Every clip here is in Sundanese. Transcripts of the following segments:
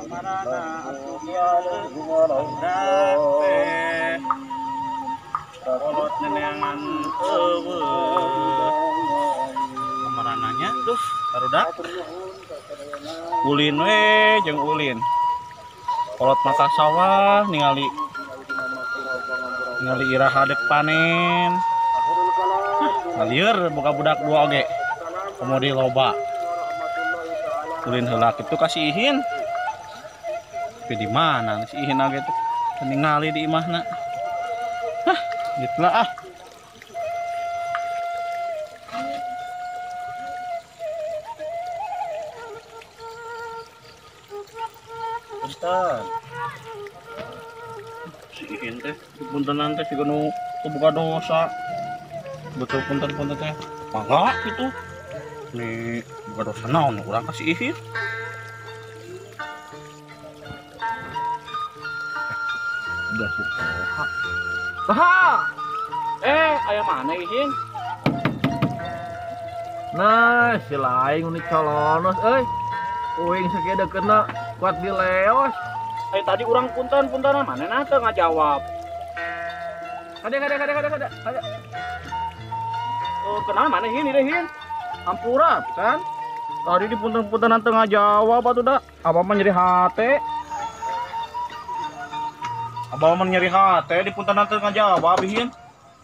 Kamarana atuh budak teh kolot neneangan eueuh. Kamarananya duh barudak ulin we jeung ulin. Kolot mah ka sawah ningali ningali iraha dek panen. Ngalieur boga budak dua oge. Komo di loba. Ulin heula kitu ka si Ihin. Tapi di mana si Ihin oge teh ningali di imahna. Hah, gitu lah ah. Punten. Si Ihin teh puntenan teh siga nu teu boga dosa. Betul punten-punten teh. Mangga kitu. Nih boga dosa naon urang ka si Ihin. Udah si Toha. Toha. Aya mana Ihin? Nah, si lain uni colonos euy. Uing sakieu deukeutna kuat dileos. Tadi urang punten-puntenan manehna teu ngajawab. Kade kade kade kade kade. Kade. Oh, kenal maneh Hin ieu Hin? Ampura pisan. Tadi di punten-puntenan teu ngajawab atuh da. Abah mah nyeri hate. Abah mah nyeri hate di puntenan teu ngajawab Hin.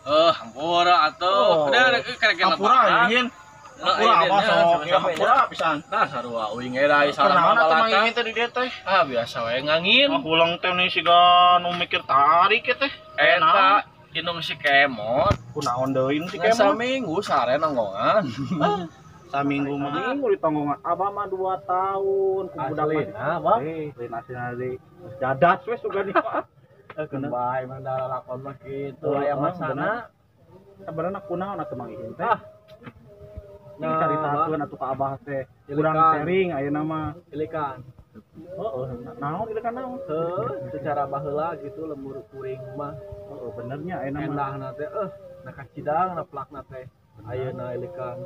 Hampura atuh. Kade kade Hampura Hin. Hampura abah sok ya hampura pisan. Nah, sarua uing ge da salah balaka. Kunaon atuh teh di dieu teh? Ah, biasa we ngangin. Ah, ulang teh nih siga nu mikir tarik teh. Eta indung si Kemot. Kunaon deui si Kemot? Saminggu sare nonggongan. Saminggu mah minggu ditonggongan. Abah mah 2 tahun ku budak mah. Abah. Lain asina deui. Dadas we sugan ieu. Keun bae mah da lalakon mah kitu aya masana. Sebenarnya kunaon atuh Mang Ihin teh? Nah, caritakeun atuh ka abah teh. Kurang sharing ayeuna mah. Ilikan. Heeh, naon ilikan naon? Heuh, secara baheula gitu lembur kuring mah. Heeh, benernya ayeuna mah. Endahna teh na kacidang na plakna teh. Ayeuna ilikan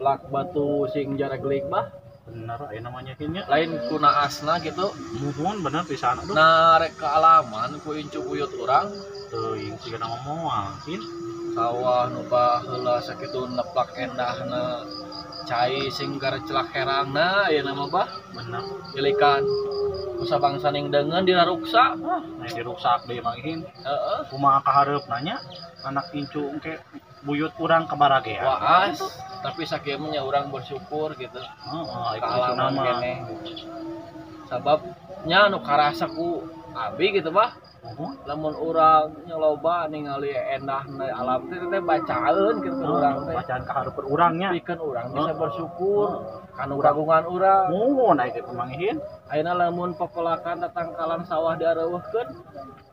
plak batu sing jareglik bah. Bener ayeuna mah nya nya. Lain ku naasna gitu. Muhun bener pisan aduh. Nah, rek kaalaman ku incu buyut urang teuing siga nama moal Hin. Sawah nu baheula sakitu neplak endahna cai sing garecelak herangna ayeuna mah bah. Bener. Ilikan ku sabangsa ning deungeun diraruksa. Ah, nah diruksak deui Mang Ihin. Heeh. Kumaha kahareupna nya anak incu engke buyut urang ka baragea. Waas, tapi sakieu mah nya urang bersyukur gitu. Heeh, kaalaman keneh. Sabab nya nu karasa ku abi gitu bah. Lamun urang nyaloba ningali endahna alam teh teh bacaeun kitu urang teh. Bacaan kahareupeun urang nya. Pikeun urang bisa bersyukur kanu kagungan urang. Muhun aya kitu Mang Ihin. Ayeuna lamun popolakan tatangkalan sawah diareuweuhkeun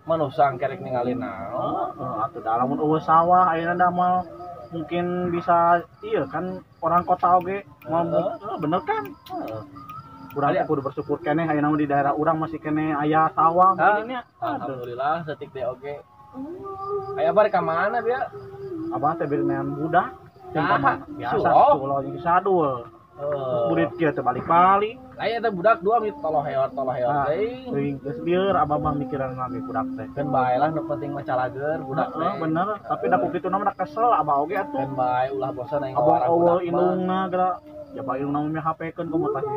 manusa engke rek ningali naon. Heeh, atuh da lamun eueuh sawah ayeuna da moal mungkin bisa iya kan orang kota oge moal bener kan? Heeh. Urang teh kudu bersyukur keneh ayeuna mah di daerah urang masih keneh aya sawah mungkin nya. Alhamdulillah setik teh oge. Aya bari ka mana bia? Abah teh bari nean budak. Biasa sulo jeung sadul. Burit kieu teh balik-balik. Aya teh budak dua mit toloheor teuing. Teuing geus lieur abah mah mikiran lagi budak teh. Keun bae lah nu penting mah calager budak teh. Bener, tapi da ku kitu mah kesel abah oge atuh. Keun bae ulah bosan aing ngawara budak. Abah eueuh indungna geura. Jaba ilmu namanya HP kan kamu tadi.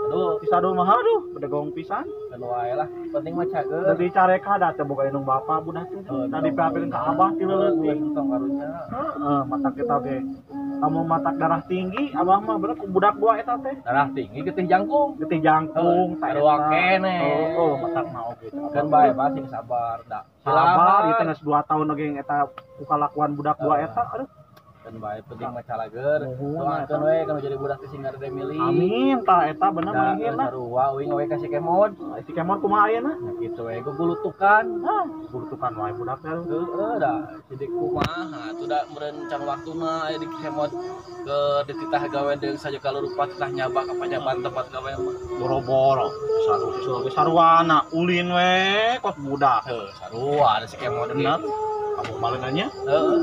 Aduh, bisa aduh mah aduh, bedegong pisan. Keun wae lah, penting mah cager. Tadi careka da teh boga indung bapak budak teh. Tadi PHP-keun ka abah ti leutik. Tong karunya. Heeh, matak kita ge. Kamu matak darah tinggi, abah mah bener ku budak dua eta teh. Darah tinggi getih jangkung. Getih jangkung, sarua keneh. Heeh, matak mah oge. Keun bae bah sing sabar da. Sabar ieu teh geus 2 tahun oge eta ku kalakuan budak dua eta aduh. Keun bae penting mah calager. Doakeun we kana jadi budak teh sing garede milih. Amin tah eta bener Mang Ihin lah. Sarua uing we ka si Kemot. Si Kemot kumaha ayeuna? Nah kitu we gugulutukan. Hah, gugulutukan wae budak teh. Heeh da sidik kumaha atuh da meureun can waktuna aya di Kemot ke dititah gawe deung saja kalurupa titah nyabak ka pajaban tempat gawe mah. Boro-boro sarua saruana ulin we kos budak. Heuh, sarua da si Kemot bener. Kamu malengannya? Heeh.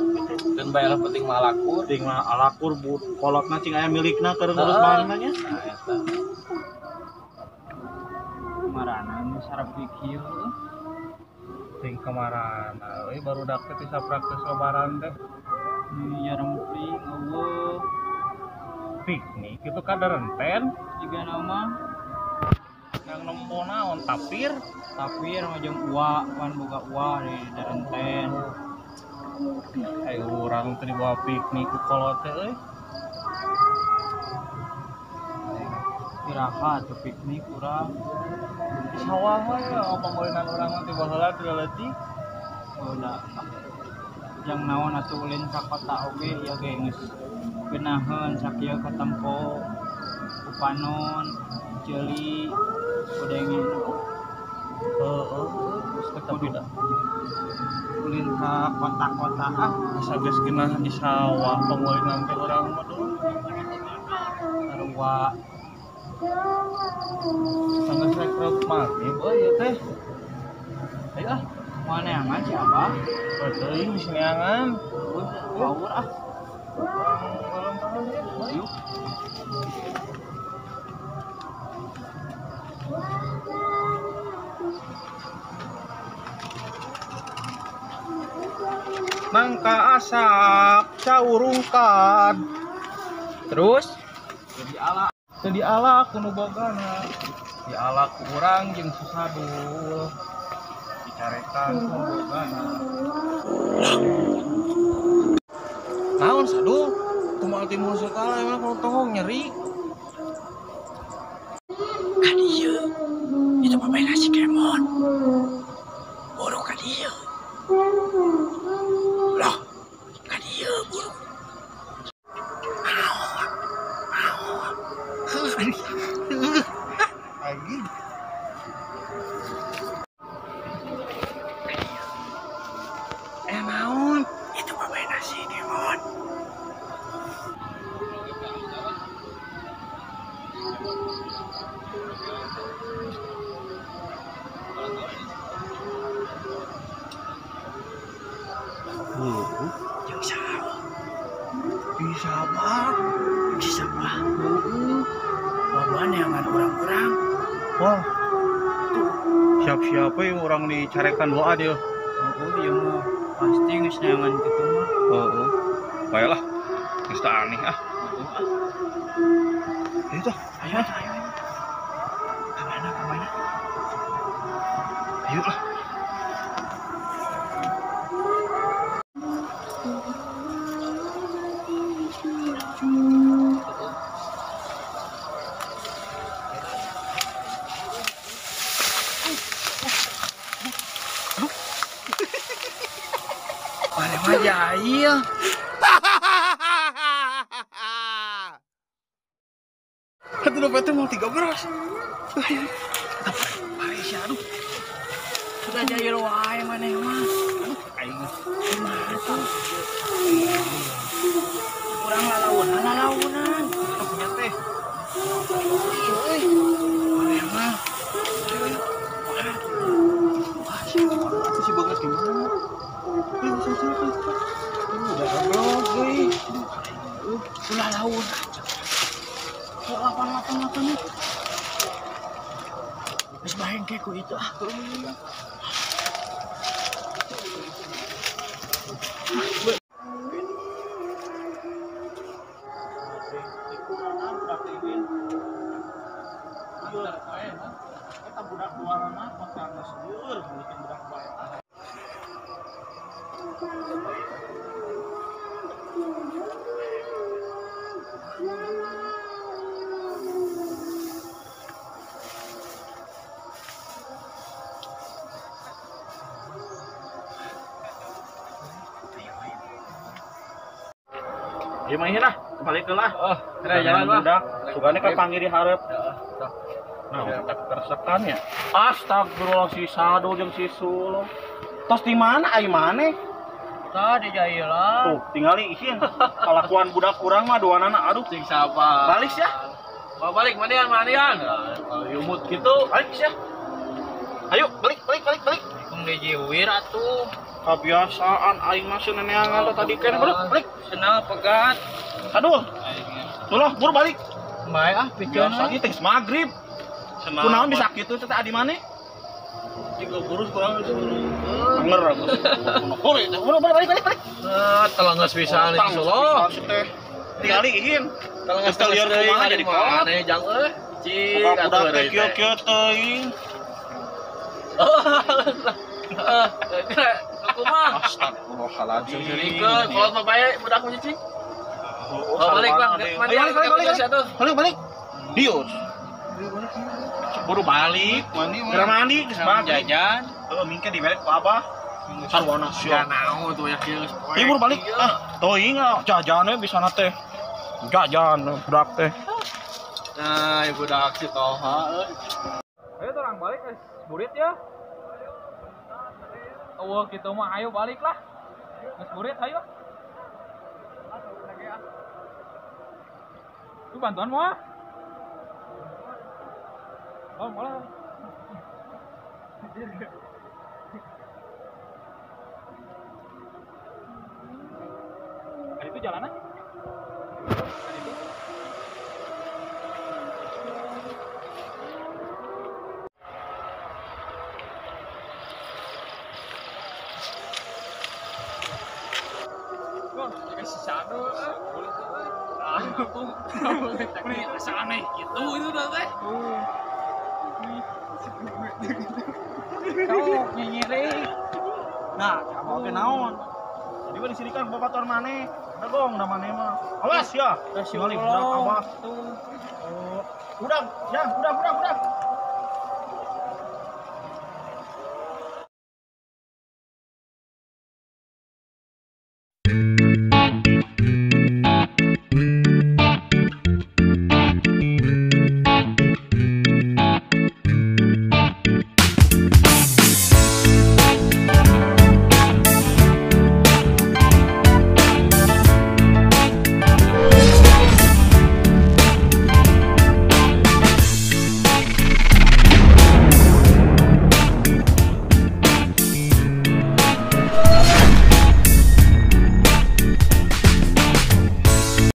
Dan bae lah penting mah alakur. Penting mah alakur kolotna cing aya milikna keur ngurus barengannya. Nah eta. Kamarana nu sarap kieu. Ting kamarana euy barudak teh bisa praktis lebaran teh. Iya rempling eueuh. Piknik itu kadarenten jiga nama yang nempo naon tapir. Tapir mah jeung uwa pan boga uwa di darenten. Ayo urang teh dibawa piknik ku kolot teh euy. Iraha tuh piknik urang. Di sawah we pangolinan urang mah ti baheula ti leutik. Oh da. Jang naon atuh ulin ka kota oge ieu ge geus geunaheun sakieu katempo ku panon ceuli kudengin. Heeh, geus tapi da ulin ka kota-kota ah asa geus geunah di sawah pangolinan teh urang mah duh. Sarua Sanggeus rek rek maghrib euy ieu teh. Ayo ah, moal neangan si Abah. Teuing di neangan. Power ah. Yuk. Nangka asap caurungkan. Terus jadi ala jadi ala ku nu bogana. Di ala ku urang jeung susadul. Dicarekan ku nu bogana. Naon sadul? Kumaha timur sakala emang kalau tohong nyeri. Ka dieu. Itu pemain si Kemon. Buru ka dieu. Loh, ka dieu buru. Lagi. Naon? Itu pemain si Kemon. Jeung saha? Bisa apa? Bisa apa? Wabah neangan urang-urang. Wah. Siap-siap we urang dicarekan doa dia. Oh, ieu mah pasti geus neangan kitu mah. Heeh. Bae lah. Geus teu aneh ah. Ayo tah, Ayo, ayo. Kamana, kamana? Ayo lah. Mana mah jahil. Atuh dompetnya mau 3 beras. Pare sia aduh. Sudah jahil wae maneh mah. Aduh, aing Kumaha tuh? Urang lalaunan lalaunan. punya teh. Euy, maneh mah. Wah, si atuh si banget gimana? Ayo, sini, sini, sini. Udah goblok euy. Ulah laun. Kok 888 nih. Geus bahengke ku itu ah. Eta budak duanana pakai seueur bikin budak bae. Ieu mah lah, balik lah. Oh, kira jalan mah. Budak, sugane kapanggih di hareup. Heeh, tah. Nah, tak tersekan ya. Astagfirullah si Sadul jeung si Sulung. Tos di mana ai maneh? Tah di jailan. Tuh, tingali isin. Kalakuan budak urang mah duanana aduh. Sing sabar. Balik sia. Mau balik mandian mandian. Nah, yumut gitu. Balik sia. Ayo, balik balik balik balik. Kung dijiwir atuh. Kebiasaan aing mah neneangan teh tadi kan balik balik. Senal pegat. Aduh, Aing tulah buru balik. Bae ah piceun. Biasa ge teh maghrib. Kunaon bisa kitu teh adi maneh? Tiga burus kurang itu buru. Anger aku. Kuno buru balik balik balik. Eh, telenges pisan di Solo. Tingali ihin. Telenges lieur kumaha jadi kolot. Maneh jang euy. Cik atuh teh kieu-kieu teuing. Heeh. Kumaha? Astagfirullahaladzim. Sirikeun kolot mah bae budak mah cicing. Oh, balik bang, balik balik balik balik balik. Dios. Buru balik, geura mandi geus balik jajan. Heeh, mingke dibelek ku abah. Sarwana sia. Naon tuh ya kieu. Ieu buru balik. Ah, teuing jajan we bisa teh. Jajan budak teh. Nah, ibu budak si Toha euy. Ayo orang balik guys, burit ya. Eueuh kitu mah ayo balik lah. Geus burit ayo. Lu bantuan mau? Oh, malah. Ada itu jalanan? Ada itu. Wah, dikasih sado. Ini asa aneh gitu itu dah teh. Kau nyinyiri. Nah, kamu oke naon. Jadi mah disirikan babatuan maneh. Dagong da maneh mah. Awas ya. Tingali budak abah. Tuh. Udah, ya, udah.